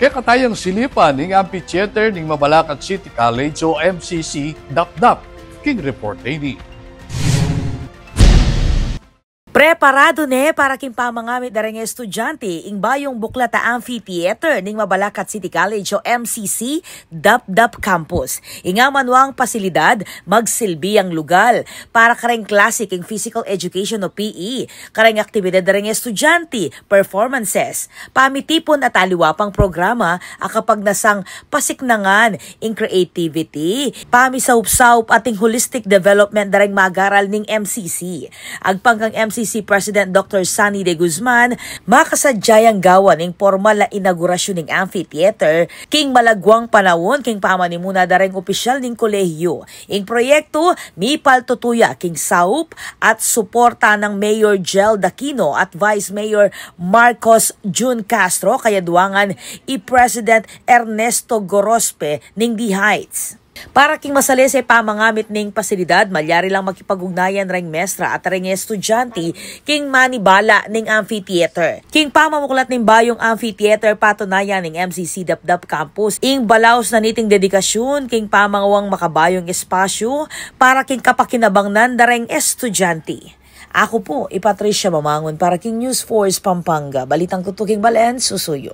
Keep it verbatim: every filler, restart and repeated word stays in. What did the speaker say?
Kekatayang silipan ing amphitheater ning Mabalacat City College o M C C Dapdap. King report ini. Preparadu ne para king pamangamit da reng estudyante ing bayung buklat a amphitheater ning Mabalacat City College o M C C Dapdap Campus. Ing manuang pasilidad magsilbi yang lugal para kareng klase king physical education o P E, kareng aktibidad da reng estudyante, performances, pamitipun at aliwa pang programa a kapagnasang pasiknangan ing creativity, pamisaup-saup at ing holistic development da reng mag-aral ning M C C. Agpang kang M C C President Doctor Sunny De Guzman, makasadya yang gawan ing pormal a inaugurasyun ning amphitheater king malaguang panaun king pamanimuna da reng opisyal ning kolehiyu. Ing proyektu mipaltutu ya king saup at suporta nang Mayor Jel Aquino at Vice Mayor Marcos Jun Castro, kayadwangan i President Ernesto Gorospe ning D-Heights. Para king masalese a pamangamit ning pasilidad, malyari lang makipag-ugnayan reng mestra at reng estudyante king manibala ning amphitheater. King pamamuklat ning bayung amphitheater, patunayan ning M C C Dapdap Campus ing balaus na niting dedikasyun king pamangawang makabayung espasyu para king kapakinabang da reng estudyante. Aku pu i Patricia Mamangun para king News Force Pampanga. Balitang tutuking balen, susuyu.